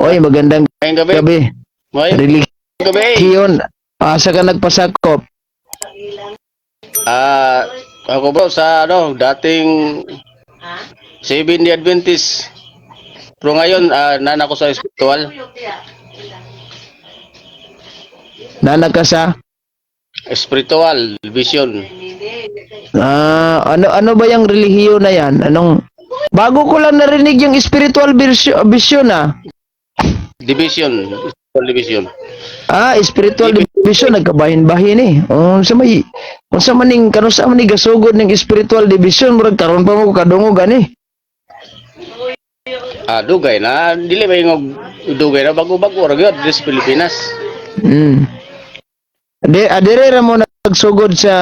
Oy, magandang Ngayong gabi. Gabi. Ngayong gabi. Relihiyon. Asa ka nagpasakop? Ah, ako, bro, sa ano, dating Seventh Day Adventist. Pero ngayon, nana ko sa spiritual. Nana ka sa Spiritual vision. Ah, ano ano ba yung relihiyon na yan? Anong Bago ko lang narinig yung spiritual vision ah. Division. Spiritual division. Ah, spiritual division, nagkabahin-bahin eh. Unsa may unsa man ning kanusa man ni gasugod ning spiritual division, murag karon pa mo ko kadungog ani. Ah, dugay na. Dili ba yung dugay na, bago-bago ra gyud diri sa Pilipinas. De adere ra mo nagsugod sa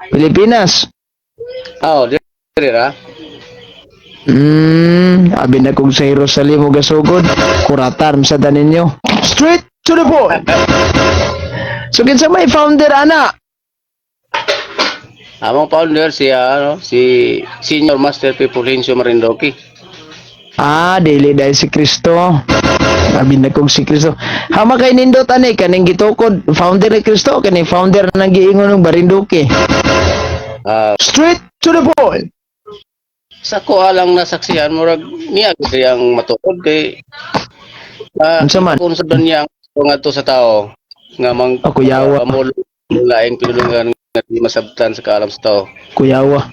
Pilipinas. Ah, oh, diri ra. Abi na kung sa Jerusalem mo gasugod, kuratan sa taninyo. Straight to the point. So kinsa may founder ana? Among founder si ano, si Senior Master P. Fulgencio Marindoki. Ah, dili dahil si Kristo. Abi na kung si Kristo. Hama kay nindot ani kaning gitukod founder ni Kristo, kaning founder nang giingon ng Marinduque? Ah, Straight to the point. Sa ko lang nasaksihan, murag niya gyud ang matuod kay Unsa man? Kung sa niya ang ngadto sa tao nga mang Ako yawa. Amo laing pinulungan nga di masabtan sa kaalam sa tao. Kuyawa.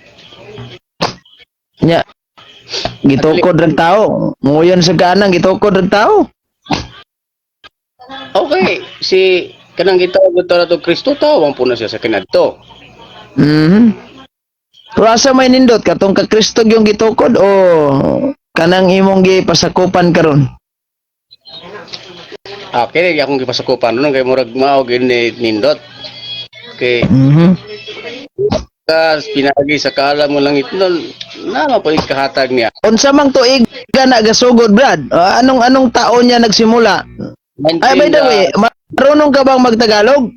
Nya. Gitukod rag tao. Nguyon sa kanang gitukod rag tao. Okay, si kanang gitawag to na to Kristo, tao ang puno siya sa kinadto. Pero asa may nindot katong ka Kristo yung gitukod o kanang imong gipasakupan karon? Ah, kini akong gipasakupan nun kay murag mao gyud ni nindot. Kay ka pinagi sa kaalam mo langit nun na pa kahatag niya. Unsa mang tuig ka na gasugod, Brad? Ah, anong anong taon niya nagsimula? Ay, by the way, marunong ka bang magtagalog?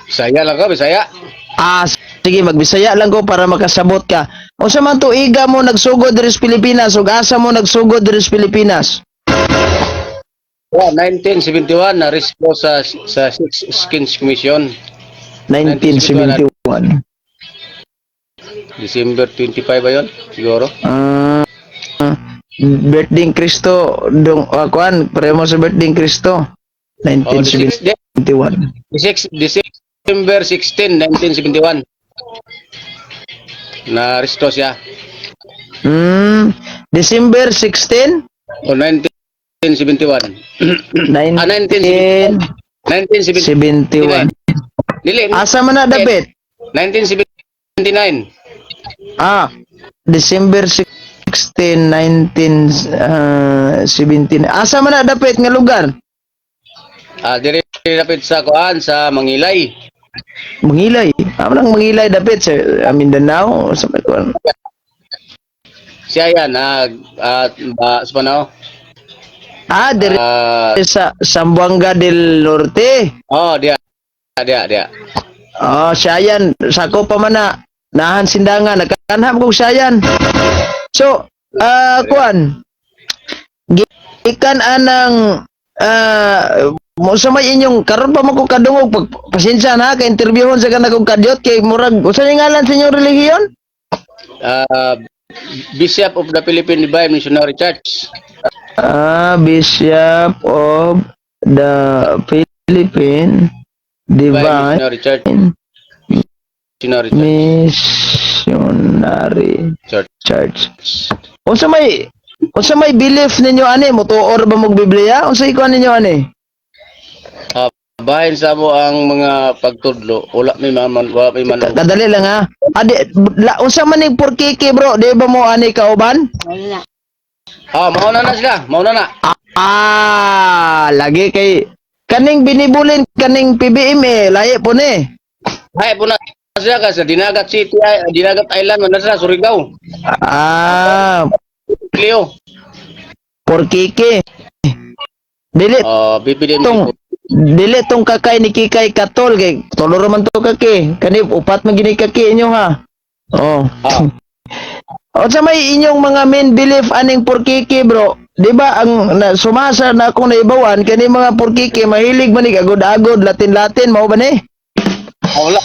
Bisaya lang ka, Bisaya. Ah, sige, magbisaya lang ko para makasabot ka. Unsa man tuiga mo nagsugod diri sa Pilipinas ug asa mo nagsugod diri sa Pilipinas? Yeah, 1971 na ko sa Six Skins Commission. 1971. December 25 ba yun? Siguro. Ah, birthday ni Kristo dong kuan pareho mo sa birthday ni Kristo. Oh, 1971. December 16, 1971. Na resto siya. December 16, O 1971. Ah, 1971. 1979. Dili, Asa man na dapit? 1979. Ah, December 16, 1979. Asa man na dapit nga lugar? Ah, diri dapit sa kuan sa Mangilay. Mangilay. Amo nang Mangilay dapit sa Mindanao sa may kuan. Siya yan, ba, sa panahon. Ah, diri Ah, sa Zamboanga del Norte. Oh, dia. Dia, dia. Oh, siya yan. Sako pa man na. Nahan sindangan. Nagkanham kong siya yan. So, kuan. Gikan anang mo sa may inyong karon pa man ko kadungog pag pasensya na kay interviewon sa kanang kong kadyot kay murag usa ni ngalan sa inyong relihiyon? Ah, Bishop of the Philippine Divine Missionary Church. Ah, Bishop of the Philippine Divine Divine Missionary Church. Missionary Church. Missionary Church. Church. Unsa may belief ninyo ani? Mutuor ba mo Biblia? Unsa ikuan ninyo ani? Ah, bahin sa mo ang mga pagtudlo, wala may man, wala may man. Kadali lang ha. Adi la, unsa man ning porkiki, bro? Di ba mo ani kauban? Ah, mauna na sila, mauna na. Ah, lagi kay kaning binibulin kaning PBM eh, lahi po ni. Ay, po na sila kasi Dinagat City, ay, Dinagat Island man na sila, Surigao. Ah, Leo. porkiki. Dili Oh, BPDM. tong dili tong kakay ni Kikay Katol kay tulo ra man to kaki. Kani upat man gini kaki inyo ha. Oh. Ah. Unsa may inyong mga main belief aning porkiki, bro? Di ba ang na, sumasa na akong naibawan kani mga purkiki mahilig man ni agod-agod, Latin-Latin, mao ba ni? Wala.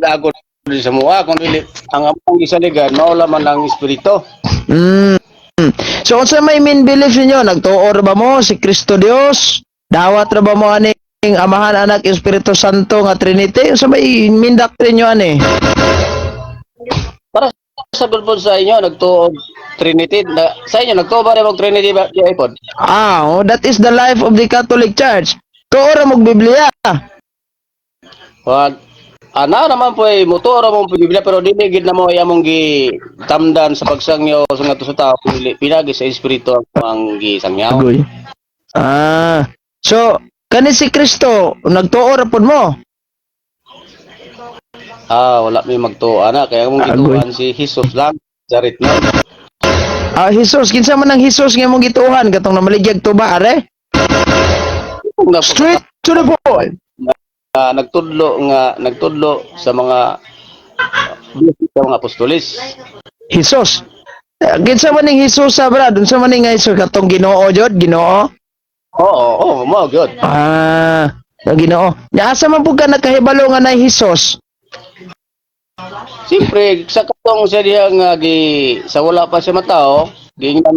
Agod din sa mua kung dili ang among gisaligan mao man ang espiritu. So unsa may main belief ninyo? Nagtuo ra ba mo si Kristo Dios? Dawat ra ba mo aning Amahan, Anak, Espiritu Santo nga Trinity? Unsa may main doctrine nyo ani? Para sa gulpon sa inyo nagtuo Trinity na, sa inyo nagtuo ba rin og Trinity ba di iPod? Ah, oh, that is the life of the Catholic Church. Tuo ra mog Biblia. Wa ana naman po ay mutuo ra mo Biblia, pero dili gid na mo ay among gitamdan sa pagsangyo sa ngadto sa tao, dili pinagi sa espiritu ang gisangyaw. Agoy. Ah. So, kani si Kristo, nagtuo ra pod mo? Ah, wala may magtuo ana, kaya among Agoy. gituohan si Jesus lang. Jarit no. Ah, Jesus, kinsa man ang Jesus nga imong gituohan katong namaligyag tuba are? Straight to the point. Nagtudlo sa mga apostolis. Jesus. Eh, kinsa man ning Jesus sa brad? Unsa man ning Jesus katong Ginoo jud, Ginoo? Oo, mo gyud. Ah, ang Ginoo. Nya asa man pud ka nakahibalo nga nay Jesus? Siyempre, sa katong siya diha nga gi sa wala pa siya matao, giingnan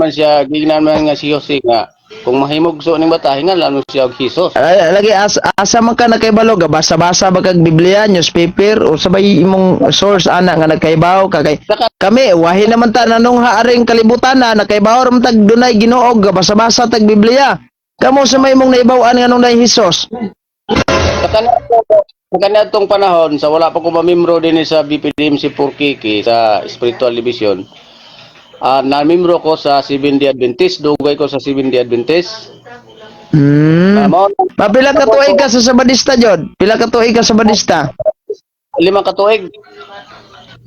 man nga si Jose nga kung mahimugso ning bata, hingalan mo siya og Jesus. Ay, lagi asa man ka nakahibalo, gabasa-basa ba kag Biblia, newspaper o sabay imong source ana nga nagkahibaw ka kay Saka kami wahi naman ta nanong haaring kalibutan na nakaibaw ra man tag dunay Ginoo, gabasa-basa tag Biblia. Kamo sa may imong naibaw-an nga nung nay Jesus? Sa kanatong panahon sa wala pa ko mamimro dinhi sa BPDMC Purkiki sa Spiritual Division. Ah, namimro ko sa Seventh Day Adventist, dugay ko sa Seventh Day Adventist. Ah, Pa pila ka tuig ka sa Sabadista jud? Pila ka tuig ka sa Sabadista? 5 ka tuig.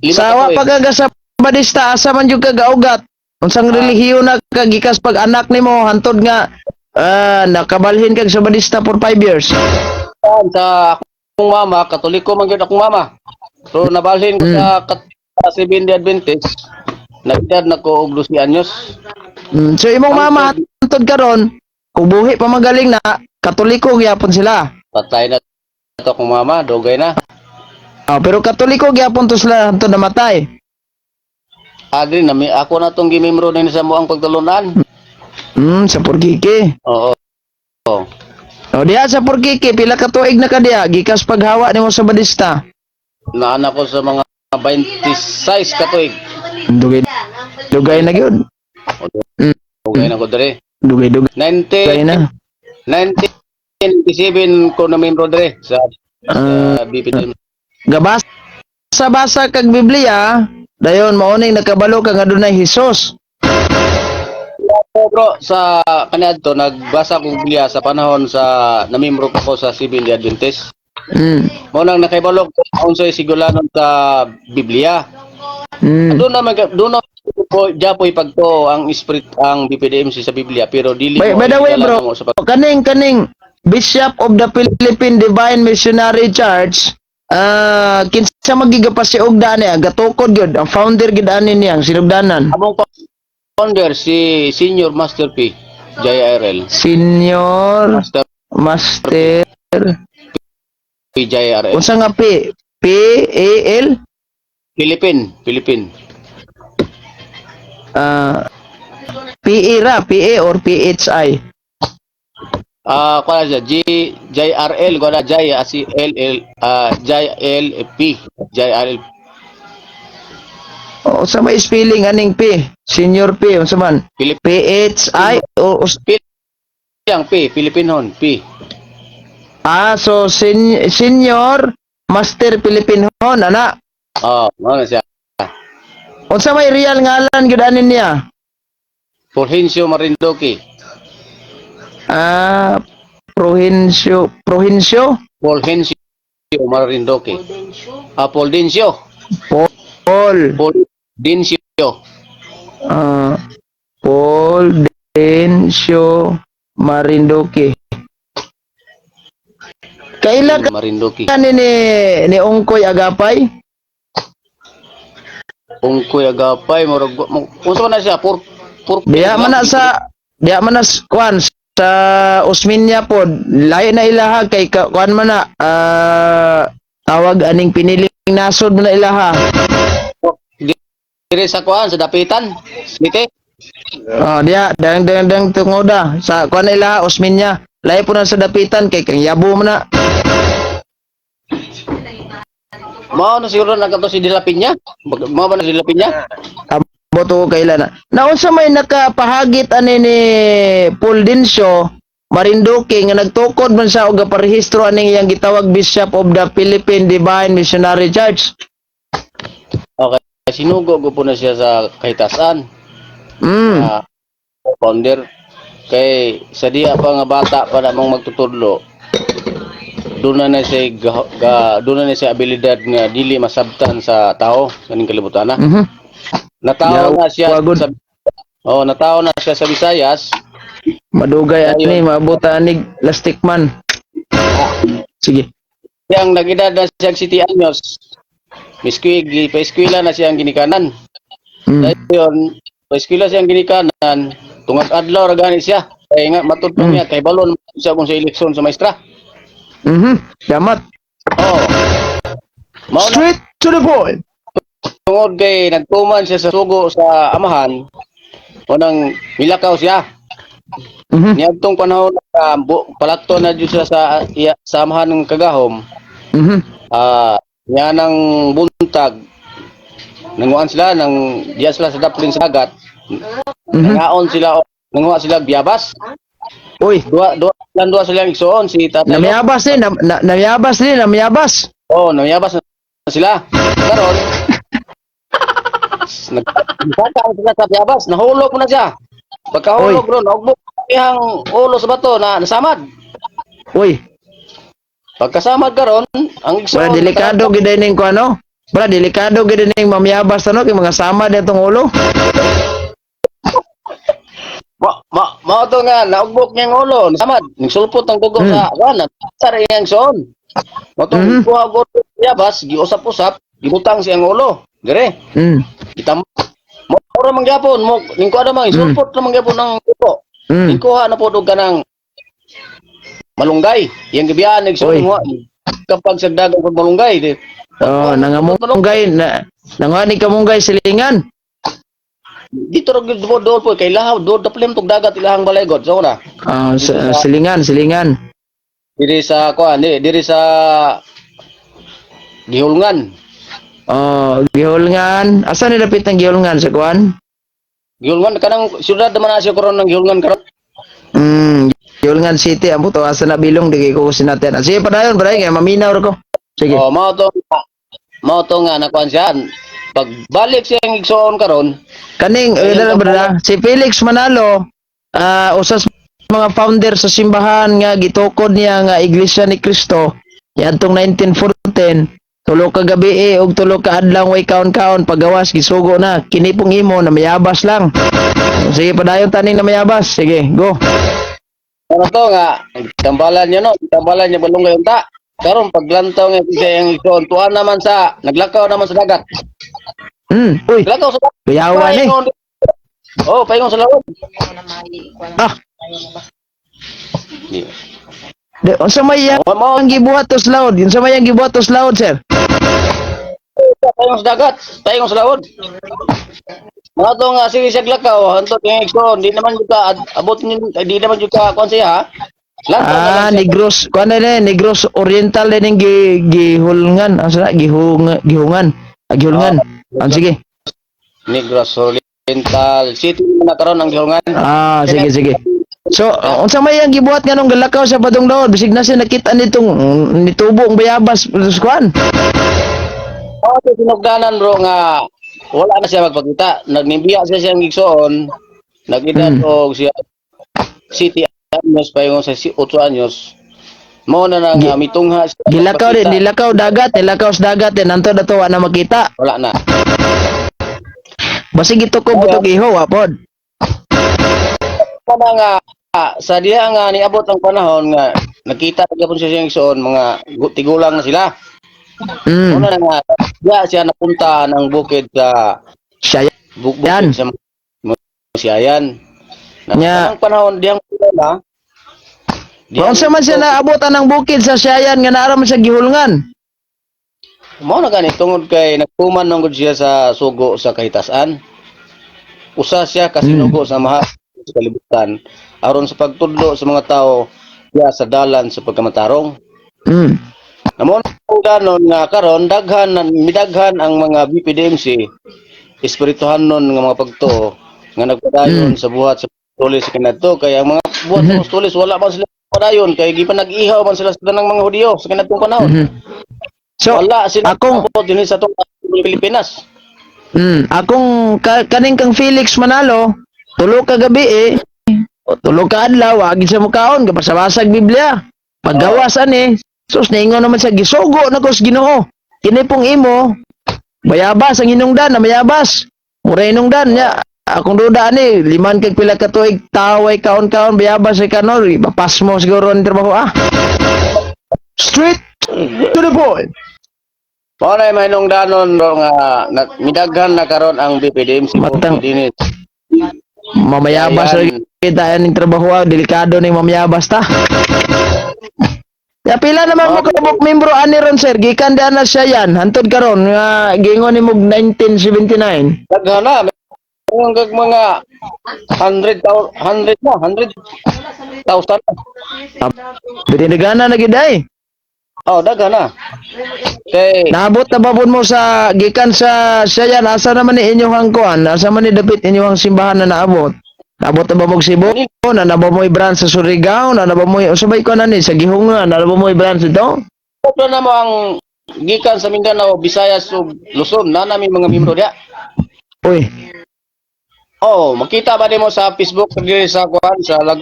5 Sa wa ka pa tuig. ka sa Sabadista, asa man jud ka gaugat? Unsang relihiyon na ka gikas pag anak nimo hantod nga nakabalhin kag Sabadista for 5 years? Sa akong mama, Katoliko man gyud akong mama. So nabalhin ko sa Seventh Day Adventist. Nagedad na ko og 12 anyos. So imong mama hantod karon, kung buhi pa magaling na, Katoliko gyapon sila. Patay na to akong mama, dugay na. Ah, pero Katoliko gyapon to sila hantod namatay. Adri na mi ako na tong gimimro din sa muang pagtulunan. Sa Purkiki. Oo. Oo. O diha sa Purkiki, pila ka tuig na ka diha gikas paghawa nimo sa Badista? Naana ko sa mga 26 ka tuig. Dugay dugay na gyud. Dugay na ko dre. Dugay dugay 90 na. 1997 ko na mimro dre sa BPDM. Gabasa-basa kag Biblia, dayon mao ning nakabalo ka nga dunay Hesus. So, bro, sa kaniadto nagbasa ko Biblia sa panahon sa namimro ko sa Seventh Day Adventist. Mao nang nakibalo ko unsay siguranon sa Biblia. Doon na po japoy pagto ang spirit ang BPDMC sa Biblia, pero dili mo By the way, dala bro, mo sa kaning Bishop of the Philippine Divine Missionary Church, kinsa magigapasiugda niya, gatukod gyud, ang founder gyud ani niya, ang sinugdanan? Among founder si Senior Master P JRL. Senior Master Master P JRL. Unsa nga P? P A L? Philippine, Philippine. Ah, P A ra, P A or P H I? Ah, kuha siya G JRL, kuha na J C L L J L P JRL. O sa may spelling aning P? Senior P unsa man? Philippine. P H I o P ang P, Philippine hon, P. Ah, so Senior Master Philippine Hon ana. Oh, mao na siya. Unsa may real ngalan gyud ani niya? Fulgencio Marinduque. Ah, Prohincio, Prohincio. Fulgencio Marinduque. Ah, Fulgencio. Paul. Fulgencio. Ah, Paul Dencio Marinduque. Kaila ka Marinduque. ni Ungkoy Agapay? Ungkoy Agapay, murag unsa man na siya? Purpose Diya man na sa diya man na kuan sa Osmeña pod, lahi na ilaha kay kuan man na, tawag aning piniling nasod man na ilaha. Dire sa kuan sa Dapitan. City. Oh, diya dang dang dang tungoda sa kuan na ilaha, Osmeña. Lahi po na sa Dapitan kay kang yabo man na. Mao na siguro nagkato si De La Peña. Mao ba na si De La Peña? Ambot ko kailan na. Naunsa may nakapahagit ani ni Puldencio Marinduque nga nagtukod man siya og gaparehistro aning iyang gitawag Bishop of the Philippine Divine Missionary Church? Okay. Sinugo ko po na siya sa kahitasan. Founder kay sa diya pa nga bata pa namang magtutudlo, doon na siya doon na siya abilidad nga dili masabtan sa tao kaning kalibutan na. Natawo na siya wagod. sa. Oh, natawo na siya sa Visayas. Madugay Ayun. ani maabot ani lastik man. Sige. Siyang nag-edad na siya city anyos. Miskwig, pa-eskwela na siyang ginikanan. Dayon, pa-eskwela siyang ginikanan, tungag adlaw ra gani siya. Kay nga matud niya kay balon siya kung sa eleksyon sa maestra. Damat. Oh. Mao na Straight to the point. Tungod kay nagtuman siya sa sugo sa amahan, unang milakaw siya. Niadtong panahon na palato na jud siya sa iya, sa amahan ng kagahom. Niya nang buntag nanguan sila nang diya sila sa daplin sa dagat. Nangaon sila, nanguha sila og biyabas. Uy, Duha duha lan duha sila ang igsuon si Tatay Lot. namiyabas ni, namiyabas ni, namiyabas. Oh, namiyabas na sila. Karon nagpaka sila sa biyabas, nahulog mo na siya. Pagkahulog ron, naugbok iyang ulo sa bato na nasamad. Uy, Pagkasamad karon, ang igsuon wala delikado gid ning kuano. Wala delikado gid ning mamiyabas ano kay mga sama din tong ulo. Ma to nga naugbok niyang ulo, nasamad, nagsulpot ang dugo sa kuan, sa iyang igsuon. Mao to kuha og biyabas, giusap-usap, gibutang siyang ulo. Dire, gitam mo ora man gyapon mo ning kuha naman isulpot naman gyapon ang dugo. Ning kuha na pod og kanang malunggay. Iyang gibiyaan Oy. nagsuon mo kapag sa dagang pag malunggay di. Oh, nangamunggay na nanguha ni kamunggay silingan. Dito ra gyud po dool po kay lahaw dool daplim tug dagat ilahang balay god so na. Ah, silingan, silingan. Diri sa kuan di diri sa Gihulngan. Oh, gihulngan. Asa ni dapit ang gihulngan sa kuan? Gihulngan kanang syudad naman na siya karon ng Gihulngan karon. Gihulngan City ang buto asa na bilong di kay ko sinatian. Sige padayon, padayon kay maminaw ra ko. Sige. Oh, mao to nga nakuan siya. Pagbalik siya ang igsoon karon, Kaning Ayun, dala ba si Felix Manalo, usa sa mga founder sa simbahan nga gitukod niya nga Iglesia ni Cristo niadtong 1914, 3 ka gabi og 3 ka adlaw way kaon-kaon, pagawas gisugo na kini pong imo na mayabas lang. Sige, padayon taning na mayabas. Sige, go. Ano to nga tambalan niya no, tambalan niya balunggay unta. Karon paglantaw nga siya ang igsoon, tuan naman sa naglakaw naman sa dagat. Uy, Naglakaw sa dagat. kuyawa ni. Oh, paingon sa lawom. Ah, di, unsa may yang Oh, mao ang gibuhat tos laod? Unsa may yang gibuhat tos laod, sir? Paingon sa dagat, paingon sa lawod. Mga to nga sige siya glakaw, anto yung igsoon, di naman jud ka abot ni di naman jud ka kuan siya, ha. Lantaw na Ah, lang siya. Negros, kuan na ni, Negros Oriental din yung gihulngan, asa na gihungan, ah, gihulngan. Ah, sige. Negros Oriental City naman na karon ang gihulngan. Ah, sige sige. So, unsa may ang gibuhat nga nung galakaw sa padung daod, bisig na siya nakita nitong nitubo ang bayabas sa kuan. Oh, sa sinugdanan bro nga wala na siya magpakita. Nagnibiya siya siyang igsoon. Nag-edad og siya city anyos paingon sa 8 anyos. Mao na nga mitungha siya. Gilakaw din, magpakita. nilakaw dagat, nilakaw sa dagat din nanto dato wa na makita. Wala na. Basig ito ko butog iho, wa pod. Mao na nga sa diha nga niabot ang panahon nga nakita na gyapon siya siyang igsoon mga tigulang na sila. Mao na nga diha siya napunta ng bukid sa Siya bukid Yan. sa Siayan. Na Nya. ang panahon diyang na. Unsa man siya naabotan ng bukid sa Siayan nga naara man siya gihulngan? Mao na gani tungod kay nagtuman man gud siya sa sugo sa kahitasan. Usa siya ka sinugo sa maha sa kalibutan aron sa pagtudlo sa mga tao siya sa dalan sa pagkamatarong. Namo na ganon nga karon daghan midaghan ang mga BPDMC espirituhan nun nga mga pagtuo nga nagpadayon sa buhat sa apostoles sa kanadto, kay ang mga buhat sa apostoles wala man sila padayon kay gipan nag-ihaw man sila sa tanang mga Hudiyo sa kanadtong panahon. So, wala sila abot dinhi sa atong Pilipinas. Akong kaning kang Felix Manalo, tulo ka gabi eh, o tulo ka adlaw, wagi sa mukaon, kapasabasag Biblia. Paggawas ani, sus, niingon naman siya, gisugo na ko sa Ginoo. Kini pong imo, bayabas ang hinungdan, na mayabas. Mura hinungdan niya. Akong duda ani, liman kag pila ka tuig, taway kaon-kaon, bayabas ay kano, ipapas mo siguro ang trabaho ah. Straight to the point. Mao na mahinungdanon bro nga midaghan na karon ang BPDMC dinhi. Mamayabas Ayan. lagi kita aning trabaho ah, delikado ning mamayabas ta. Ya pila naman mo kabuk membro ani ron, sir, gikan daan na siya yan hantod karon nga giingon nimo 1979. Daghan na meron kag mga 100 100 na 100,000 na. Bitinagana na gid ay. Oh, daghan na. Kay Naabot na ba pud mo sa gikan sa siya yan, asa naman ni inyong kuan, asa man ni dapit inyong simbahan na naabot? Naabot na ba mo Cebu? Na na ba mo branch sa Surigao? Na na ba mo usabay ko na ni sa Gihunga? Na na ba mo branch dito? Sobra na mo ang gikan sa Mindanao, Visayas ug Luzon na nami mga miyembro diya. Uy. Oh, makita ba nimo sa Facebook diri sa kuan sa lag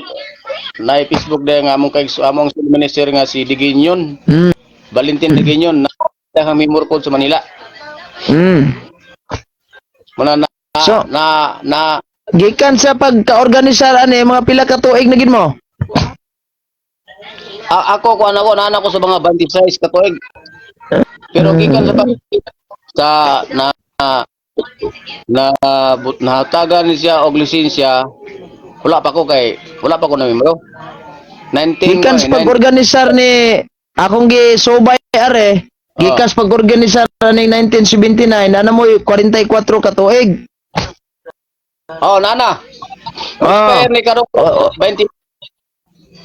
na Facebook diri nga among kay among minister nga si Diginyon, Valentin Diginyon na ang member ko sa Manila. Muna na So- na na Gikan sa pagka-organisar ani mga pila ka tuig na gid mo? Ako kuan ako nana ko sa mga 26 ka tuig. Pero gikan sa pag sa na na but nahatagan ni siya og lisensya, wala pa ko kay wala pa ko na membro. 19 Gikan sa pag-organisar ni akong gisubay are, gikan sa pag-organisar ni 1979 ana mo 44 ka tuig. Oh, nana. Ah. Expire ni karon 20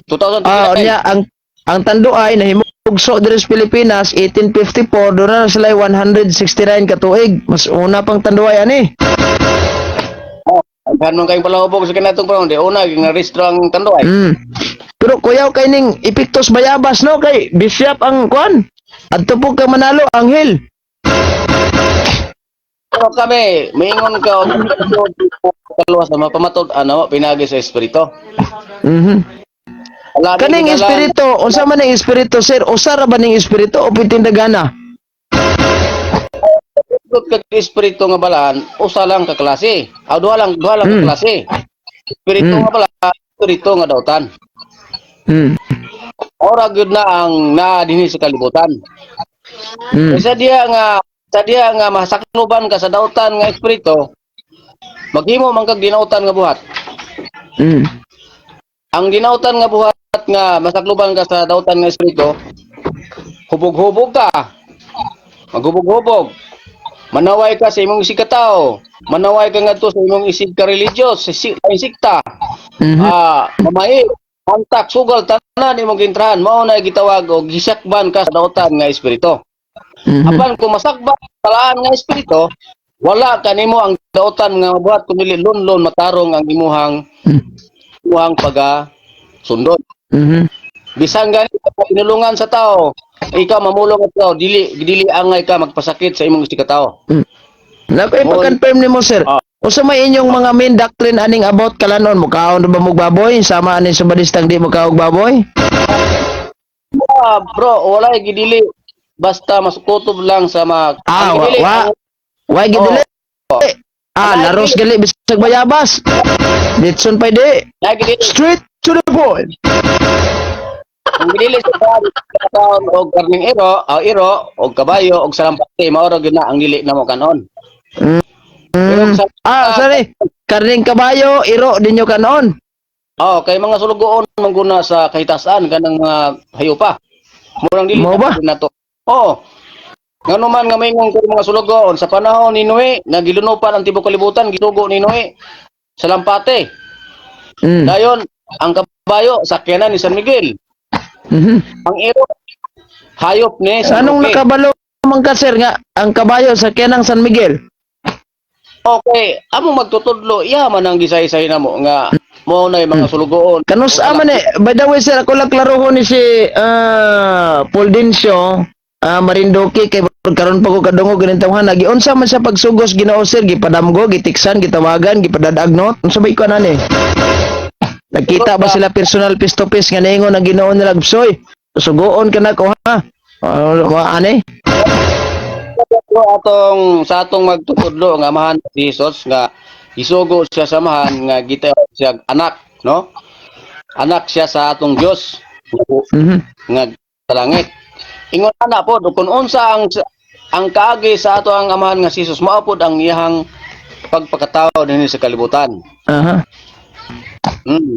2029. Ah, unya ang Tanduay nahimugso diri sa Pilipinas 1854, doon na sila 169 ka tuig. Mas una pang Tanduay ani. Oh, daghan man kayong palahubog sa kanatong panahon, di una ginarehistro ang Tanduay. Pero kuyaw kay ning epektos bayabas no kay bishop ang kuan. Adto po ka Manalo anghel. Pero kami, maingon ka og kaluwas na mapamatod ano pinagi sa espiritu. Wala ni Kaning gidalan. espiritu, unsa man ning espiritu, sir? Usa ra ba ning espiritu o pitindagana? Sugod kag espiritu nga balaan, usa lang ka klase. Aw, duha lang ka klase. Espiritu nga balaan, espiritu nga dautan. Ora gyud na ang naa dinhi sa kalibutan. Sa diya nga masakloban ka sa dautan nga espiritu, maghimo man kag dinautan nga buhat. Ang dinautan nga buhat nga masakloban ka sa dautan nga espiritu, hubog-hubog ka. Maghubog-hubog. Manaway ka sa imong isig katao. Manaway ka ngadto sa imong isig ka religious, sa sikta. Ah, mamay, antak, sugal, tanan imong gintrahan, mao na gitawag og gisakban ka sa dautan nga espiritu. Apan kung masakban sa talaan nga espiritu, wala kanimo ang dautan nga mabuhat kun dili lunlon matarong ang imuhang paga sundon. Bisan gani inulungan sa tao, ikaw mamulong sa tao, dili dili angay ka magpasakit sa imong isig katao. Nako ipa-confirm nimo, sir. Ah. Usa may inyong mga main doctrine aning about kalanon, mukaon ba mo baboy? Sama ani sa badistang di mo kaog baboy? Ah, bro, wala gidili basta masukutob lang sa mga Ah, ang wa gidili, wa. Wa gidili. Oh. Ah, laros gali bisag bayabas. Litson pa di. Ang gidili, Straight to the point. ang gidili sa taon og karning iro, iro og kabayo og salampati, mao ra gyud na ang dili namo kanon. Pero sa Ah, sorry. Karning kabayo, iro dinyo kanoon. Oh, kay mga sulugoon mangguna sa kahitasan kanang mga hayupa. Murang dili Mao ba? na nato. Oo. Ngano man nga maingon ko mga sulugoon sa panahon ni Noe nga gilunupan ang tibuok kalibutan, gisugo ni Noe sa lampate. Dayon ang kabayo sakyanan ni San Miguel. Ang iro, hayop ni San Anong Roque. nakabalo man ka, sir, nga ang kabayo sa ng San Miguel? Okay, among magtutudlo, iya man ang gisaysay namo nga mao na yung mga sulugoon. Kanus man eh. By the way, sir, ako lang klarohon ni si Paul Dencio, Marinduque, kay karon pa ko kadungog ganin tawhan giunsa man siya pagsugos Ginoo, sir? Gipadamgo, gitiksan, gitawagan, gipadadagnot, unsa ba ikaw nani? Nagkita ba sila personal, face to face, nga niingon ang Ginoo nila, "Soy, sugoon ka na ko ha"? Ani? Pero atong sa atong magtutudlo nga amahan si Jesus nga isugo siya sa amahan nga gitawag siya anak, no? Anak siya sa atong Dios nga sa langit. Ingon ana pod kung unsa ang kaagi sa ato ang amahan nga si Jesus, mao pod ang iyahang pagpakatao dinhi sa kalibutan.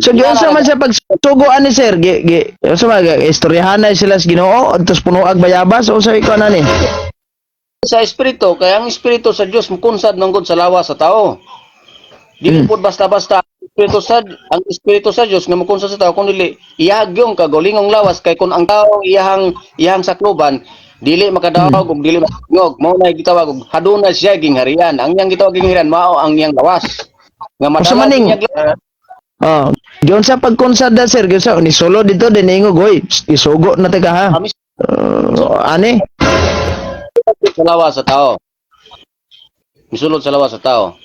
So giunsa man siya pagsugo ani, sir? Gi unsa man istoryahan na sila sa Ginoo adtos punuag bayabas o sa ikaw nani? Sa espiritu, kaya ang espiritu sa Dios mukunsad manggod sa lawas sa tao. Dili pod basta-basta ang espiritu sa Dios nga mukunsad sa tao, kun dili iyahag yung kagulingong lawas, kay kun ang tao iyahang iyahang sakluban, dili makadaog ug dili makadungog. Mao na gitawag og haduna siya gingharian. Ang iyang gitawag gingharian mao ang iyang lawas nga Unsa madala man ning- niya. Oh, giunsa pagkunsad da, sir? Giunsa ni solo dito din ingog, "Hoy, isugo na teka ha." Kami Ani? sa lawas sa tao. Misulod sa lawas sa tao.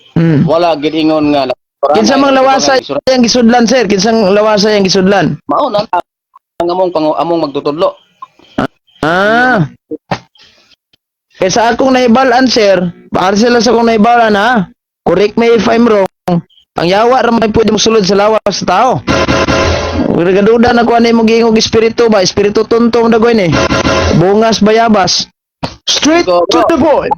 Wala gid ingon nga Kinsa mang lawasa yang gisudlan, sir? Kinsang lawasa yang gisudlan? Mao na ang among magtutudlo. Ah. Kaya sa akong nahibal-an, sir, para sila sa akong nahibal-an ha. Correct me if I'm wrong. Ang yawa ra may pwede mosulod sa lawas sa tao. Nagaduda na ko ani mo giingog espiritu ba? Espiritu tunto mo dagoy ni. Bungas bayabas. Straight Go, to bro. the point.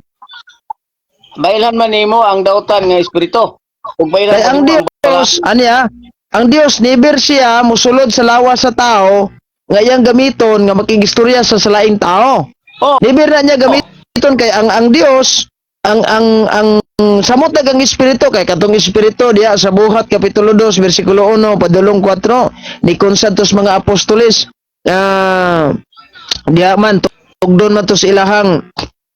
Bailhan man nimo ang dautan nga espiritu. Ug bailhan Kay man ang nimo ang Dios, ani ha, ang Dios never siya musulod sa lawas sa tao nga iyang gamiton nga makigistorya sa laing tao. Never na niya gamiton kay ang Dios ang samot na kang espiritu, kay katong espiritu diha sa Buhat kapitulo 2 bersikulo 1 padulong 4 ni konsantos mga apostoles, diha man tugdon man to sa ilahang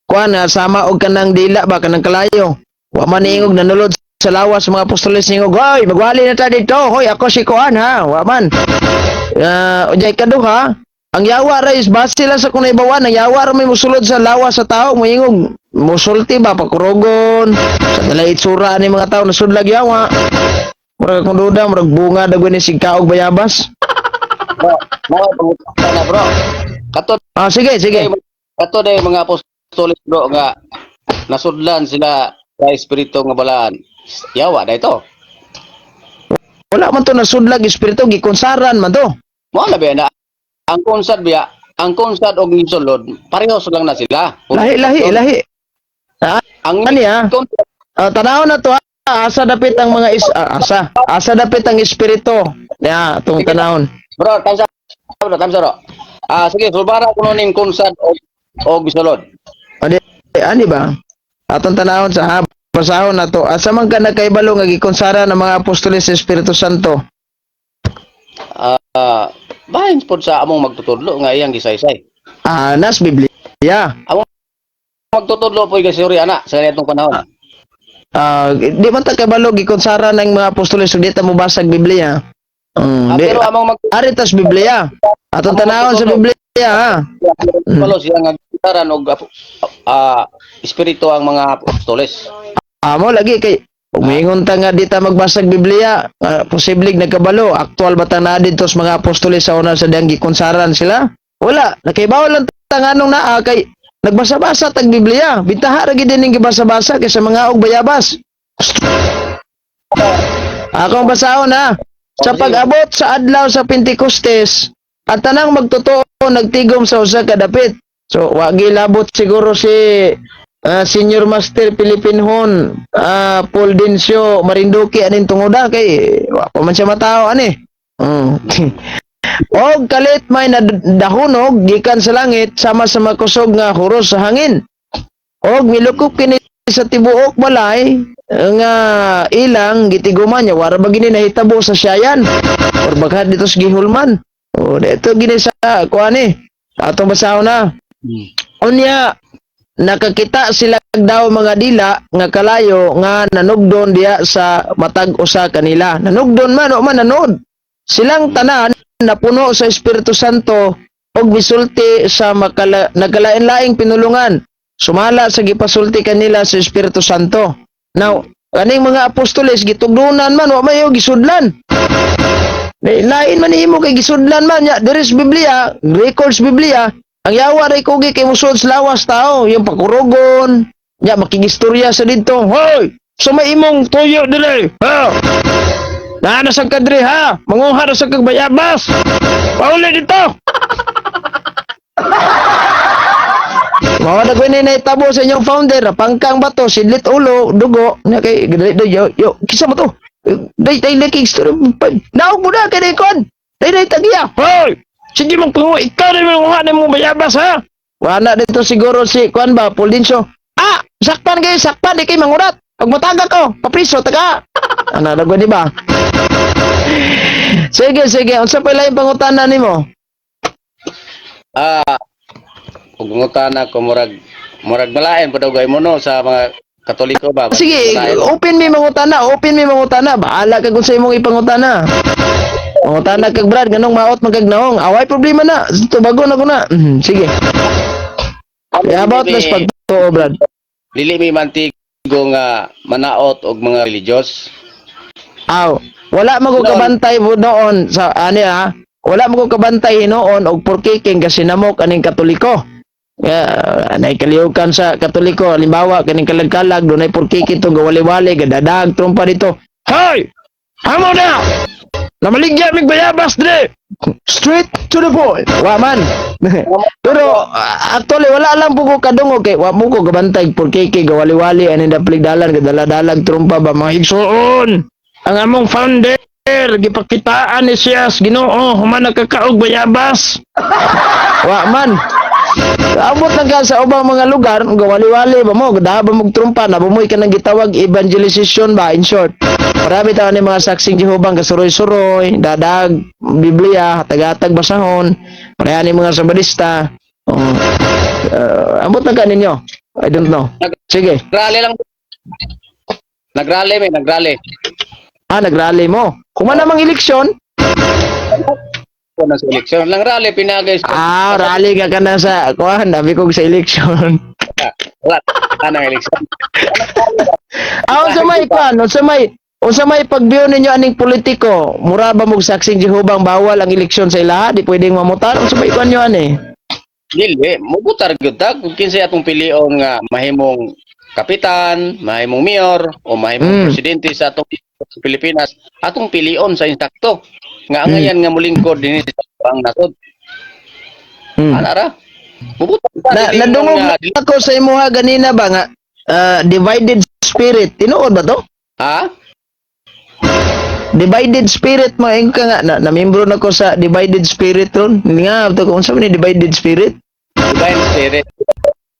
kuan nga sama og kanang dila ba, kanang kalayo. Wa man niingog nanulod sa lawas mga apostoles ningog, "Hoy, magwali na ta dito, hoy, ako si kuan ha." Wa man. Unya ikaduha, ang yawa ra is base lang sa kung naibawan, ang yawa ra may musulod sa lawas sa tao, moingog, musulti ba, pakurogon, sa dala itsura ni mga tao, nasudlag yawa. Murag akong duda, murag bunga dagwin ni sigkaog bayabas. Bro, mao pangutan na, bro. Kato Ah, sige, sige. Kato day mga apostoles, bro, nga nasudlan sila sa espiritu nga balaan. Yawa na ito. Wala man to nasudlag espiritu, gikonsaran man to. Mao na ba na ang konsad biya, ang konsad og gisulod, parehos lang na sila. Lahi, lahi, lahi. Ang Ani, ah? konsad Ah, tanaw na to ha. Asa dapit ang mga is ah, asa asa dapit ang espiritu. Ya, itong tanawon. Bro, tamsa bro, tamsa bro. Ah, sige, sulbara kuno ning konsad og gisulod. Ani, ani ba? Atong tanawon sa ha, basahon na to. Asa man ka nakaibalo nga gikonsara ng mga apostoles sa Espiritu Santo? Ah, bahin pod sa among magtutudlo nga iyang gisaysay. Ah, nas Biblia. Magtutudlo po gasuri ana sa ganitong panahon. Ah, di man ta kabalo gikonsara ng mga apostoles ug di ta mobasag Biblia. Ah, Di, pero among mag ari tas Biblia. Atong tanawon sa Biblia ha. Palo siya nga gisaran og espiritu ang mga apostoles. Amo lagi kay umingon ta nga di ta magbasag Biblia, posibleng nagkabalo aktual ba ta na didto sa mga apostoles sa una sa diyang gikonsaran sila? Wala, nakaibaw lang ta nganong naa kay nagbasa-basa tag Biblia. Bintaha ra gid ning gibasa-basa kaysa mga og bayabas. Akong basahon ha. Sa pag-abot sa adlaw sa Pentecostes, ang tanang magtotoo nagtigom sa usa ka dapit. So, wa gilabot siguro si Senior Master Pilipinhon, Paul Dencio Marinduque aning tungoda kay wa pa man siya matao ani. Og kalit may nadahunog gikan sa langit sama sa makusog nga huros sa hangin. Og milukop kini sa tibuok balay nga ilang gitiguman niya. Wara ba gini nahitabo sa Siayan or baghat dito sa Gihulman? O dito gini sa kuan ni atong basahon na. Unya nakakita sila daw mga dila nga kalayo nga nanugdon diya sa matag usa kanila. Nanugdon man o man nanood. Silang tanan napuno sa Espiritu Santo og misulti sa makala, nagkalain-laing pinulungan sumala sa gipasulti kanila sa Espiritu Santo. Now, kaning mga apostoles gitugdunan man, wa mayo gisudlan. Lain man nimo kay gisudlan man nya diri sa Biblia, records Biblia, ang yawa ray kugi kay musod sa lawas tao, yung pakurugon, nya makigistorya sa didto. Hoy, sumay imong tuyo dili. Ha? Naa na sa kadri ha, manguha na sa kag bayabas. Pauli dito. Mao na ko ni nahitabo sa inyong founder, pangkang bato, sidlit ulo, dugo, nya kay dali yo yo kisa mo to. Day day laki story. Naog mo na kay kon. Day day tagiya. Hoy! Sige mong pangu, ikaw na manguha na mong bayabas ha. Wala dito siguro si kuan ba, Pulinso. Ah, sakpan kayo, sakpan di kay mangurat. Pag mataga ko, papriso taga. Ano na di ba? Sige, sige, unsa pa laing pangutana nimo? Ug pangutana ko murag malain pa daw gay mo no sa mga Katoliko ba? Sige, Malain. Open mi mangutana, open mi mangutana. Bahala ka kung sa imong ipangutana. Mangutana kag Brad, nganong maot man kag naong. Away problema na. Tubagon ako na. Sige. Yeah, about nas pagtuo, Brad. Dili mi mantigo nga manaot og mga religious. Aw, wala man ko kabantay mo noon sa ani ha. Wala man ko kabantay hinuon og porkiking kasi namok aning Katoliko. Yeah, anay kalihukan sa Katoliko, halimbawa kaning kalag-kalag dunay porkiki to gawali-wali gadadag trumpa dito. Hoy! Hamo na! Namaligya mig bayabas dire. Straight to the point. Wa man. Pero actually wala lang po ko kadungog kay wa mo ko gabantay porkiki gawali-wali aning daplig dalan gadala-dalag trumpa ba mga igsuon. Ang among founder gipakitaan ni siya sa Ginoo human nagkakaog bayabas. Wa man. Abot lang ka sa ubang mga lugar, gawali-wali ba mo, gadaha ba mong trumpa, nabumoy ka nang gitawag evangelization ba, in short. Marami tao ni mga Saksing Jehobang kasuroy-suroy, dadag, Biblia, hatag-hatag basahon, pareha ni mga Sabadista. Oh. Ambot lang ka ninyo. I don't know. Sige. Nagrally lang. Nagrally may nagrally. Ah, nagrally mo. Kung man namang eleksyon, Ko na sa eleksyon. Lang rally pinagay sa Ah, rally ka ka na sa, kuhan, nabi kong sa eleksyon. Wala anang eleksyon. Ah, unsa may kuan, unsa may pagbiyo ninyo aning politiko? Mura ba mog Saksing Jehobang bawal ang eleksyon sa ilaha, di pwedeng mamutar? Unsa may kuan nyo ani? Dili, mubutar gyud ta kung kinsay atong pilion nga mahimong kapitan, mahimong mayor o mahimong presidente sa atong sa Pilipinas, atong pilion sa insakto. Nga angayan nga mulingkod dinhi sa ang nasod. Ana ra. Mubutar ta Na, dili nadungog nga na ako sa imuha ganina ba nga divided spirit. Tinuod ba to? Ha? Divided spirit mga ingka nga na membro na ko sa divided spirit ron. Hindi nga to kung unsa man ni divided spirit. Divine spirit.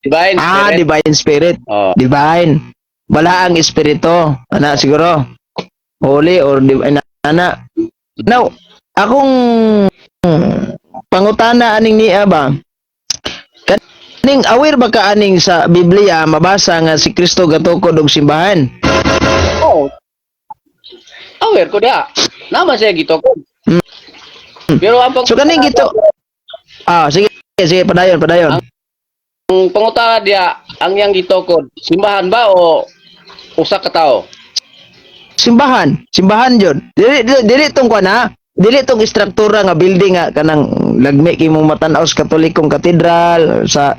Divine Ah, spirit. divine spirit. Oh. Divine. Balaang espiritu. Ana siguro. Holy or divine ana. Now, akong pangutana aning niya ba? Kaning aware ba ka aning sa Biblia mabasa nga si Kristo gatukod og simbahan? Oh. Aware ko da. Naman siya gitukod. Pero ang pag So kaning gito. Ah, sige, sige, padayon, padayon. Ang pangutana diya, ang yang gitukod, simbahan ba o usa ka tawo? Simbahan, simbahan jud. Dili dili tong kuan ha. Dili tong istruktura nga building nga kanang lagmi kay mong matan-aw sa Katolikong katedral sa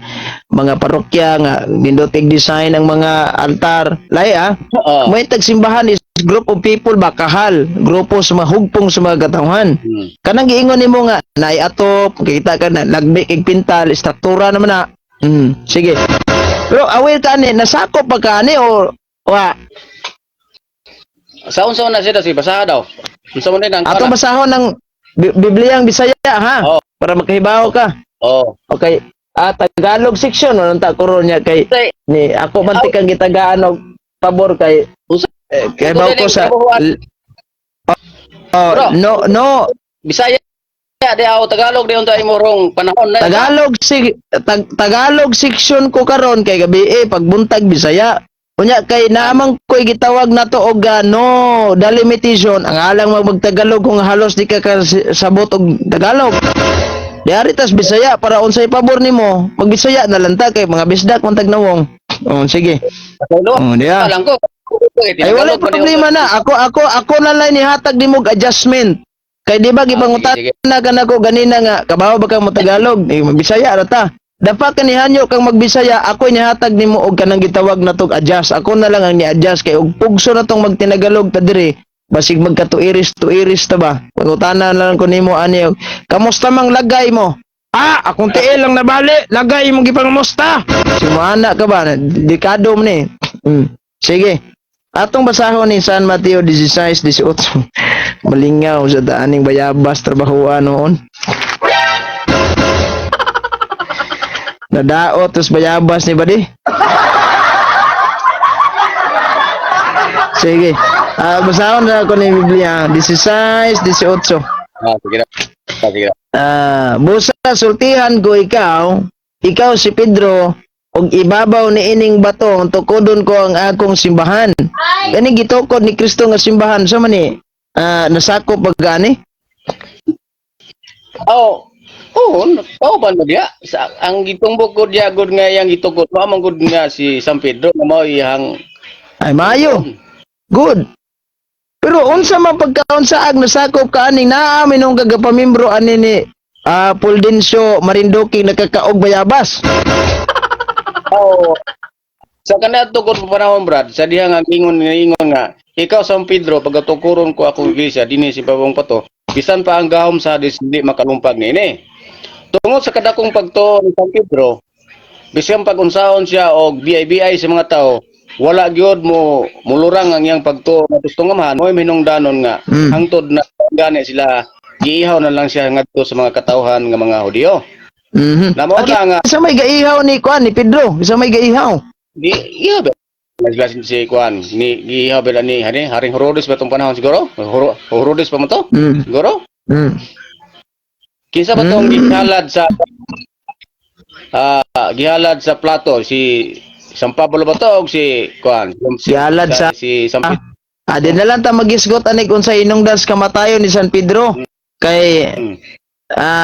mga parokya nga nindotig design ang mga altar. Lahi ah. Oo. May tagsimbahan is group of people ba kahal, grupo sa mga hugpong sa mga katawhan. Kanang giingon nimo nga naay atop, kita ka na lagmi kay pintal, istruktura naman na. Sige. Pero aware ka ani, nasakop pa ka ani o wa? Sa unsa na siya si basaha daw. Unsa man din ang Atong kana? basahon ng Bibliang Bisaya ha. Oh. Para makahibaw ka. Oh. Okay. Ah, Tagalog section ano ta kuron niya kay Say, ni ako man tikang gitagaan og pabor kay unsa eh, kay baw ko sa oh, Bro. no no Bisaya di aw Tagalog di unta imo rong panahon na. Tagalog si Tagalog section ko karon kay gabi eh pagbuntag Bisaya. Unya kay naamang ko'y gitawag nato og no delimitation ang alang magtagalog kung halos di ka kasabot og Tagalog. Diari tas Bisaya para unsay pabor nimo, magbisaya na lang ta kay mga bisdak man tagnawong. Oh, sige. Tagalog. Oh, diya. Lang ko. Ay wala problema na. Ako na lang nihatag nimo og adjustment. Kay di ba gipangutan Ah, sige, na ka nako ganina nga kabaw ba kang mo Tagalog? Eh, magbisaya ra ta. Dapat kanihanyo kang magbisaya, ako nihatag nimo og kanang gitawag na tog adjust. Ako na lang ang ni-adjust kay og pugso na tong magtinagalog ta diri. Basig magkatuiris tuiris ta ba? Pangutana na lang ko nimo ani og, kamusta mang lagay mo? Ah, akong tiil lang nabali, lagay imong gipangamusta. Sumana ka ba? Dekado mo ni. Sige. Atong basahon ni San Mateo 16:18. Malingaw sa daaning bayabas trabahuan noon. Nadaot tos bayabas ni badi. Sige. Ah, basahon na ako ni Biblia 16:18. Ah, sige na. Ah, sige na. Ah, busa sultihan ko ikaw, ikaw si Pedro, ug ibabaw ni ining bato ang tukodon ko ang akong simbahan. Kani gitukod ni Kristo nga simbahan sa man ni nasakop ba gani? Oh. Oh, oh ba na diya? Sa, ang gitumbok ko diya gud nga yang gitukod mao man gud nga si San Pedro nga mao iyang Ay maayo. Good. Pero unsa man pagkaunsa ag nasakop ka aning naa nung kagapamimbro ani ni Puldencio Marinduque nakakaog bayabas. Oh. Sa kaniadto gud pa panahon, Brad, sa diha nga ingon nga ingon nga ikaw San Pedro pagatukuron ko akong iglesia dinhi si Babong Pato bisan pa ang gahom sa Hades hindi makalumpag niini. Tungod sa kadakong pagtuo ni San Pedro, bisan pag unsaon siya og BIBI sa mga tao, wala gyud mo mulurang ang iyang pagtuo nga gustong amahan, mo'y hinungdanon nga hangtod na gani sila giihaw na lang siya ngadto sa mga katawhan nga mga Hudiyo. Na mao na nga Sa may gaihaw ni kuan ni Pedro, sa may gaihaw. Di iya ba? Sila si Kuan, ni giihaw ba ni hani Haring Herodes ba tong panahon siguro? Herodes pa mo to? Siguro? Kinsa ba tong gihalad sa gihalad sa plato si San Pablo ba to og si Kuan? Si, Gihalad sa- si San Pedro. Ah, di na lang ta magisgot ani kung sa inungdas kamatayon ni San Pedro. Kay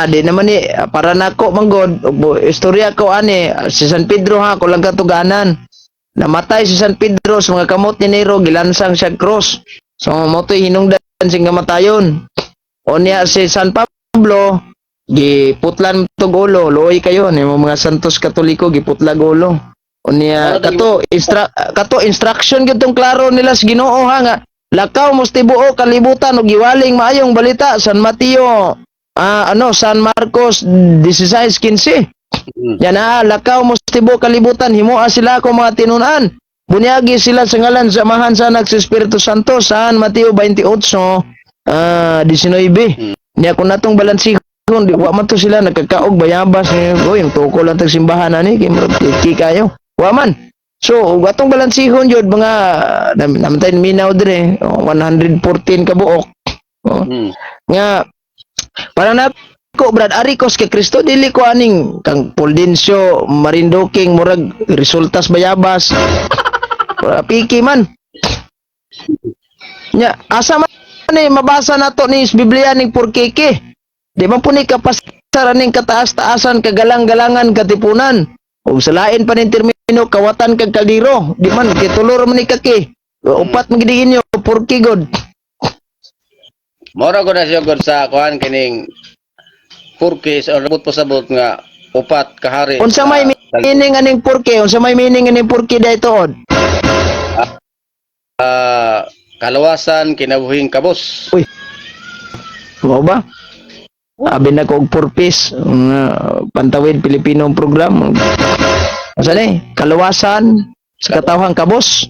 di naman ni para nako manggod istorya ko ani si San Pedro ha ko lang katuganan. Namatay si San Pedro sa mga kamot ni Nero gilansang siya cross. So mo to'y hinungdan sing kamatayon. Unya si San Pablo giputlan tog ulo, luoy kayo ni mga Santos Katoliko giputlag ulo. Unya Ano, kato instruction gyud tong klaro nila sa Ginoo ha nga lakaw mo sa tibuok kalibutan ug giwaling maayong balita San Mateo San Marcos 16:15. Yan na, lakaw mo sa tibuok kalibutan, himoa sila ako mga tinunan. Bunyagi sila sa ngalan sa Amahan sa Anak sa Espiritu Santo San Mateo 28 19. Niya kung natong balansihon, di wa man to sila nagkakaog bayabas eh, oy, yung tuko lang tag simbahan ani kay murag tiki kayo. Wa man. So, ug atong balansihon jud mga namatay minaw dire, oh, 114 ka buok. Oh, nga para na ko Brad Aricos kay Kristo dili ko aning kang Puldencio Marinduking murag resultas bayabas. Wala, piki man. Nya asa man ni mabasa nato ni sa Biblia ning purkiki. Di ba po ni kapasar aning kataas-taasan kagalang-galangan katipunan. Ug sa lain pa ning termino kawatan kag kaldero. Di man kitulor man ni kaki. Upat man gid inyo purki god. Mora ko na siya gud sa kuan kining purkis o rabot pasabot nga upat kahari. Unsa may meaning aning purke? Unsa may meaning aning purke daytoon? Kalawasan kinabuhing kabos. Uy. Mao ba? Abi na ko og purpose nga pantawid Pilipino ang program. Unsa ni? Kaluwasan sa katawhang kabos.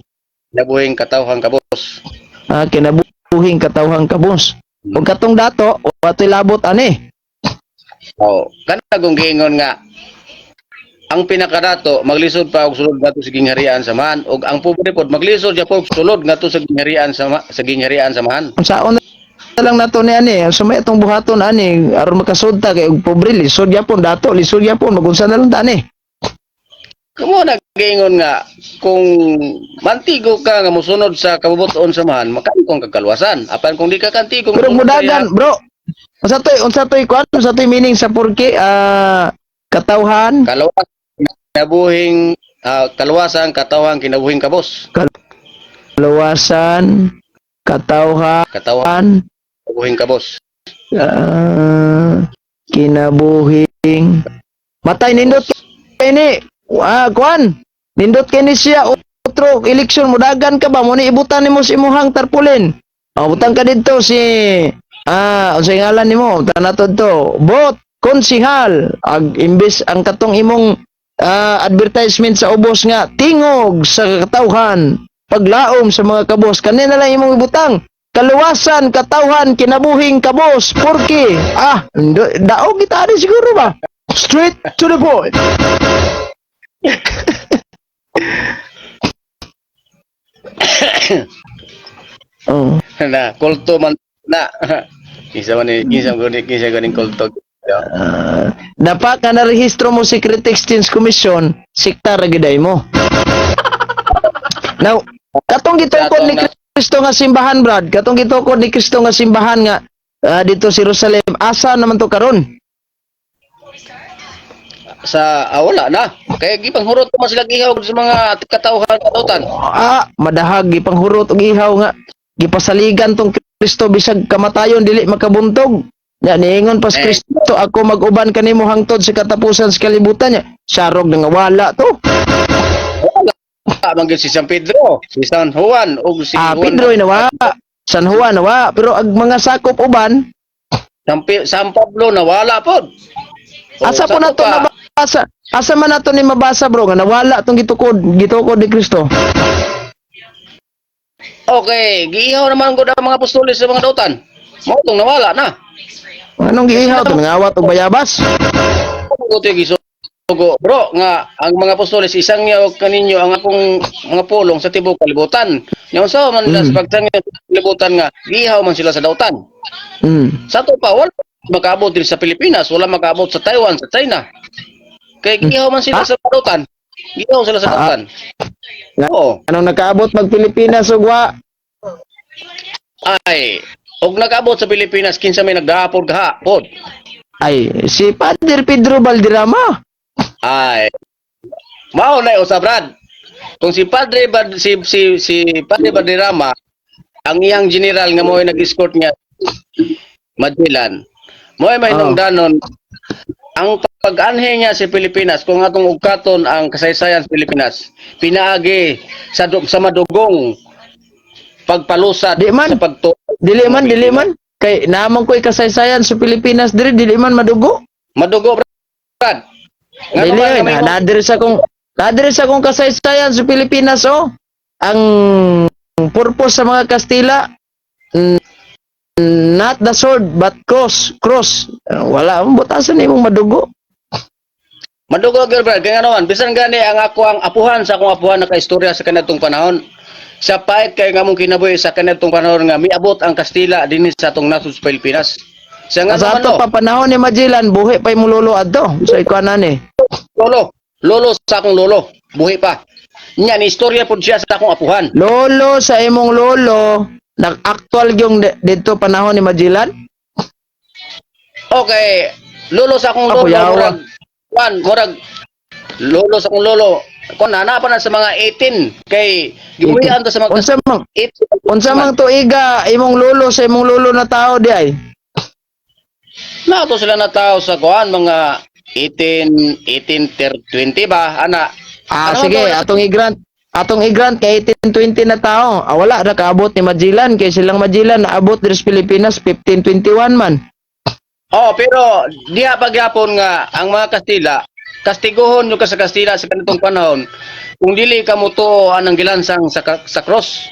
Kinabuhing katawhang kabos. Ah, kinabuhing katawhang kabos. Ug katong dato, wa to'y labot ani. Oh, kana kung giingon nga ang pinakadato maglisod pa og sulod ngadto sa gingharian samahan, ug ang pobre pod maglisod gyapon og sulod ngadto sa gingharian sama sa gingharian samahan. Unsaon na lang nato ni ani, sa may atong buhaton ani aron makasud ta, kay og pobre lisod gyapon, dato lisod gyapon, magunsa na lang ta ani? Kumo na giingon nga kung mantigo ka nga mosunod sa kabubuton samahan, makaangkon kag kaluwasan. Apan kung di ka kantigo Pero mosunod sa mudagan, bro. Unsa to'y kuan? Unsa to'y meaning sa porke katawhan? Kaluwasan kinabuhing kaluwasan katawhan kinabuhing kabos. Kaluwasan katawhan Katawhan kinabuhing kabos. Kinabuhing matay. Nindot kay ni kuan, nindot kay ni siya. Otro election mudagan ka ba mo ni ibutan nimo sa imuhang tarpaulin. Oh, butang ka didto si unsay ngalan nimo, butang nato to bot konsihal, ag imbes ang katong imong advertisement sa ubos nga tingog sa katawhan, paglaom sa mga kabos, kanina lang imong ibutang kaluwasan katawhan kinabuhing kabos, porke daog kita ani siguro ba, straight to the point. Oh. Na kulto man na. Kinsa man ni, kinsa man kinsa ganing kulto. Dapat ka narehistro mo Secret Exchange Commission, sikta ra gyud mo. Now, katong gitukod ni Kristo nga simbahan, Brad, katong gitukod ni Kristo nga simbahan nga dito sa Jerusalem, asa naman to karon? Sa wala na. Kaya gipanghurot man sila gihaw sa mga katawhan katutan. Madahag gipanghurot og ihaw nga gipasaligan tong Kristo bisag kamatayon dili makabuntog. Ya niingon pas Eh. Kristo, "Ako mag-uban kanimo hangtod sa katapusan sa kalibutan," nya. Sarog na nga wala to. Wala man gyud si San Pedro, si San Juan ug si Juan. Pedro nawa, San Juan nawa, pero ag mga sakop uban, San Pablo nawala pod. O, Asa po sa nato pa, nabasa? Asa man nato ni mabasa, bro, nga nawala tong gitukod ni Kristo? Okay, giihaw naman gud ang mga apostoles sa mga dautan. Mao tong nawala na. Anong giihaw to, nangawat og bayabas? Ko to gisugo, bro, nga ang mga apostoles isang niya kaninyo ang akong mga pulong sa tibuok kalibutan. Nya unsa man nila sa pagsangyo sa kalibutan nga giihaw man sila sa dautan. Sa ato pa wala makaabot diri sa Pilipinas, wala makaabot sa Taiwan, sa China. Kay giihaw man sila sa dautan. Giihaw sila sa dautan. Oo. Anong nakaabot mag Pilipinas ug wa? Ay, og nakaabot sa Pilipinas, kinsa may nagdahapon kaha pod? Ay, si Padre Pedro Valderrama. Ay. Mao na usa, Brad. Kung si Padre Bad, si si si Padre Valderrama ang iyang general nga mo'y nag-escort niya Magellan. Mo'y may danon ang pag-anhi niya sa Pilipinas. Kung atong ugkaton ang kasaysayan sa Pilipinas, pinaagi sa madugong pagpalusad Di man. sa pagto Dili man, dili man. Kay naamang ko'y kasaysayan sa Pilipinas diri, dili man madugo. Madugo, Brad. Nga Dili naman ay, nga may na nadiri sa kong kasaysayan sa Pilipinas, oh. Ang purpose sa mga Kastila, not the sword but cross, cross. Wala ang butasan nimong madugo. Madugo gyud, Brad, kaya nga naman bisan gani ang ako ang apuhan sa akong apuhan nakaistorya sa kanatong panahon. Sa pait kay nga mong kinabuhi sa kanatong panahon nga miabot ang Kastila dinhi sa atong nasod sa Pilipinas. Sa nga Sa naman ato no, pa panahon ni Magellan, buhi pa imong lolo adto. Sa ikuanan ni. Lolo, lolo sa akong lolo, buhi pa. Nya ni istorya pud siya sa akong apuhan. Lolo sa imong lolo, nag-actual yung didto panahon ni Magellan? Okay, lolo sa akong Ako, lolo, yawa. murag kwan, murag lolo sa akong lolo. Kon na pa na sa mga 18 kay gibuhian to sa mga Unsa mang 18. unsa mang tuiga imong lolo sa imong lolo na tao di ay? Nato sila na tao sa kuan mga 18 18 20 ba ana. Ah, Ano sige, to? atong i-grant kay 1820 na tao. Ah, wala ra kaabot ni Magellan kay silang Magellan naabot diri sa Pilipinas 1521 man. Oh, pero diha pagyapon nga ang mga Kastila Kastiguhon nyo ka sa Kastila sa kanitong panahon kung dili ka mo tuo anang gilansang sa cross.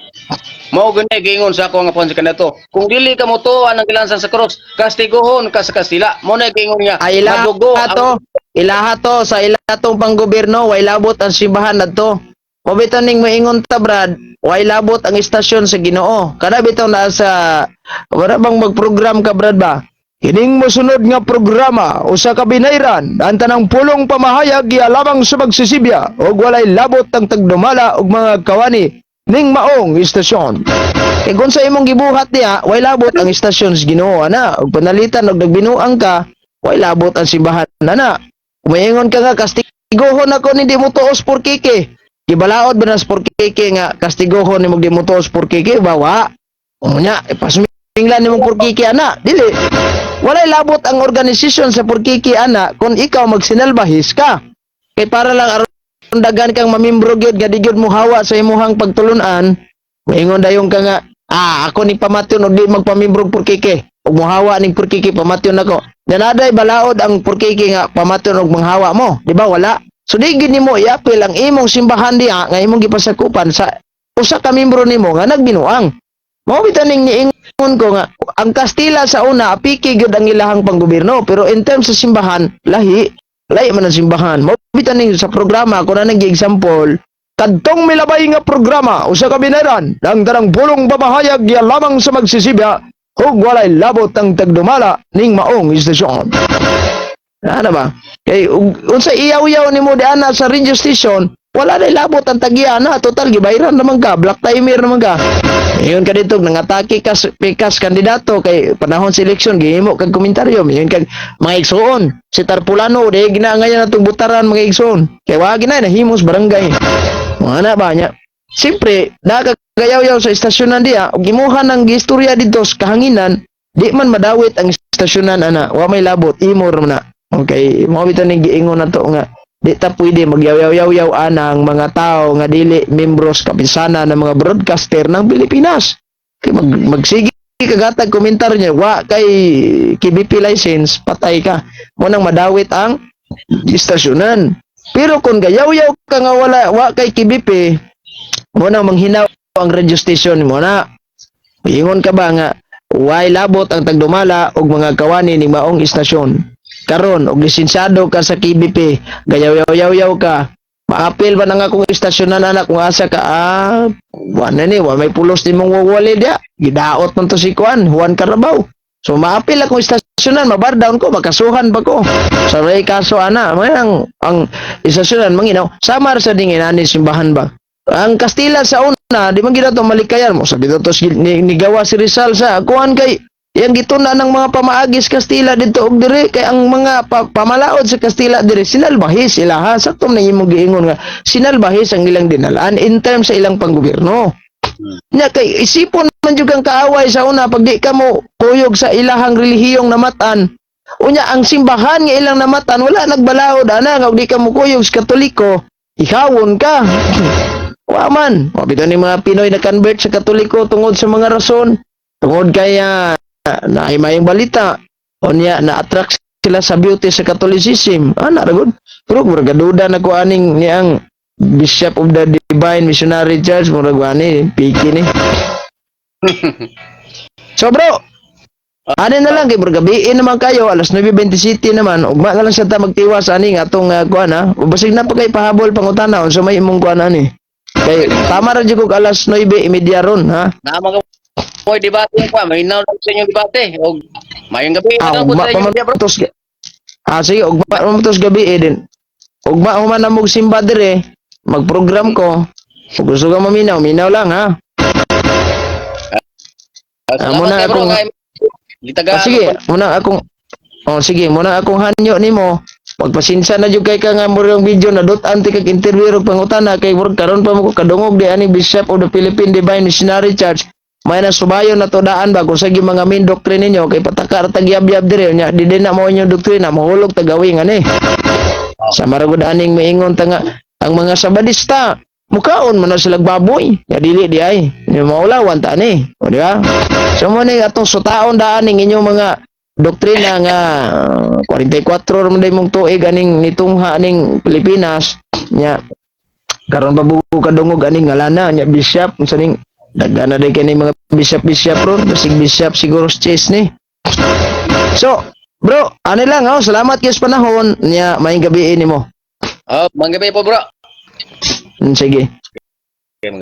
Mao gani giingon sa ako nga panahon sa kanato. Kung dili ka mo tuo anang gilansang sa cross, kastiguhon ka sa Kastila. Mao na giingon niya. Ay, ilaha Madugo ang to, ilaha to sa ilaha tong panggobyerno, way labot ang simbahan adto. Mao bitaw ning moingon ta, Brad, way labot ang istasyon sa Ginoo. Kada bitaw naa sa wala bang magprogram ka, Brad, ba? Kining mosunod nga programa usa ka binayran ang tanang pulong pamahayag gialamang sa magsisibya ug walay labot ang tagdumala og mga kawani ning maong istasyon. Kay kung sa imong gibuhat niya, way labot ang istasyon sa Ginoo ana. Ug panalitan og nagbinuang ka, way labot ang simbahan ana. Umaingon ka nga kastiguhon ako ni di mo tuos porkike. Gibalaod ba nas porkike nga kastiguhon nimo di mo tuos porkike ba wa? Unya, ipasminglan nimong porkike ana, dili. Walay labot ang organisasyon sa porkike ana kung ikaw magsinalbahis ka. Kay para lang aron dagan kang mamimbro gyud nga di gyud mo hawa sa imuhang pagtulunan, maingon dayon ka nga, "Ah, ako ni pamatyon o di magpamimbro og porkike. Ug mohawa ning porkike, pamatyon ako." Nanaday balaod ang porkike nga pamatyon og manghawa mo, di ba? Wala. So di gyud nimo iapil ang imong simbahan diha nga imong gipasakupan sa usa ka membro nimo nga nagbinuang. Mao bitaw ning niingon ko nga ang Kastila sa una apiki gyud ang ilahang panggobyerno, pero in terms sa simbahan, lahi lahi man ang simbahan. Mao bitaw ning sa programa ko na nang example. Kadtong milabay nga programa usa ka binayran ang tanang pulong pamahayag lamang sa magsisibya ug walay labot ang tagdumala ning maong istasyon. Ano ba? Kay unsa iyaw-yaw nimo di ana sa radio station, wala na labot ang tagiya na. Total gibayran naman ka, black timer naman ka. Ingon ka dito nangatake ka pikas kandidato kay panahon sa eleksyon gihimo kag komentaryo, ingon kag mga igsuon. Si Tarpulano di gina ngayon atong butaran, mga igsuon. Kay wa gina nahimos barangay. Mga na ba niya? Siyempre, nakagayaw-yaw sa istasyonan diya, ug imuha ng gistorya dito sa kahanginan, di man madawit ang istasyonan ana, wa may labot, imo ra man na. Okay, mao bitaw ning giingon nato nga di ta pwede magyaw-yaw-yaw ana ang mga tao nga dili membros kapinsana ng mga broadcaster ng Pilipinas. Kay magsige kagatag komentaryo niya, wa kay KBP license, patay ka. Mo nang madawit ang istasyonan. Pero kung gayaw-yaw ka nga wala wa kay KBP, mo nang manghinaw ang radio station mo na. Ingon ka ba nga way labot ang tagdumala og mga kawani ning maong istasyon. Karon og lisensyado ka sa KBP, gayaw-yaw-yaw ka. Maapil ba na nga kung istasyonan anak kung asa ka, ah, wa na ni, wa may pulos nimong wawali dia. Gidaot man to si Kuan, Juan Carabao. So maapil akong istasyonan, mabar down ko, makasuhan ba ko? Sa may kaso ana, may ang istasyonan manginaw. Samar sa dingin ani simbahan ba? Ang Kastila sa una, di man gina to malikayan mo. Sabi to ni gawa si Rizal sa kuan kay yang gituna ng mga pamaagis Kastila dito og dire kay ang mga pamalaod sa Kastila dire sinalbahis sila ha, sakto na imong giingon nga sinalbahis ang ilang dinalan in terms sa ilang panggobyerno. Nya kay isipon man jud kang kaaway sa una pag di ka mo kuyog sa ilahang relihiyong namatan. Unya ang simbahan nga ilang namatan wala nagbalaod ana nga og di ka mo kuyog sa Katoliko, ihawon ka. Wa man. Wa bitaw ni mga Pinoy na convert sa Katoliko tungod sa mga rason. Tungod kay na ay mayong balita. Unya na-attract sila sa beauty sa Catholicism. Ana ra gud. Pero murag duda na ko aning niyang Bishop of the Divine Missionary Church, murag ani piki ni. So bro, ani na lang kay murag gabiin naman kayo, alas 9:27 naman, ugma na lang siya ta magtiwas ani nga atong kuan ha. Basig na pa kay pahabol pangutana unsa may imong kuan ani. Kay tama ra jud kog alas 9:30 ron ha. Na mga boy debate pa, may lang sa inyong debate. Og mayong gabi Ah, na po ugma sa pa inyong man bro. tos. Ah, sige, ugma pa man tos gabi eh din. Ugma human na mog simba dire, magprogram ko. Kung gusto ka maminaw, minaw lang ha. Ah, muna kay bro, gitagaan Ah, sige, muna akong Oh, sige, muna akong hanyo nimo. Pagpasensya na jud kay ka nga murag video na dot anti kag interview og pangutana kay murag karon pa mo ko kadungog di ani Bishop of the Philippine Divine Missionary Church. May na subayon na to daan ba kung sa mga main doctrine ninyo kay pataka ra tag-yab-yab dire nya di din na mao inyong doktrina mahulog tagawing ani. Sa maragod aning maingon ta nga ang mga Sabadista mukaon man na sila baboy. Ya dili di ay. Ni maulawan ta ani. O di ba? So mo ni atong sutaon daan ning inyong mga Doktrina nga 44 ra man day mong tuig aning nitungha aning Pilipinas nya. Karon pa bugo kadungog aning ngalana nya bishop, unsa ning dagana day kini mga bishop bishop ron, basig bishop siguro si Chase ni. So bro, ano lang, oh, salamat kay sa panahon nya, maayong gabi nimo. Oh, manggabi po, bro. Sige. Okay.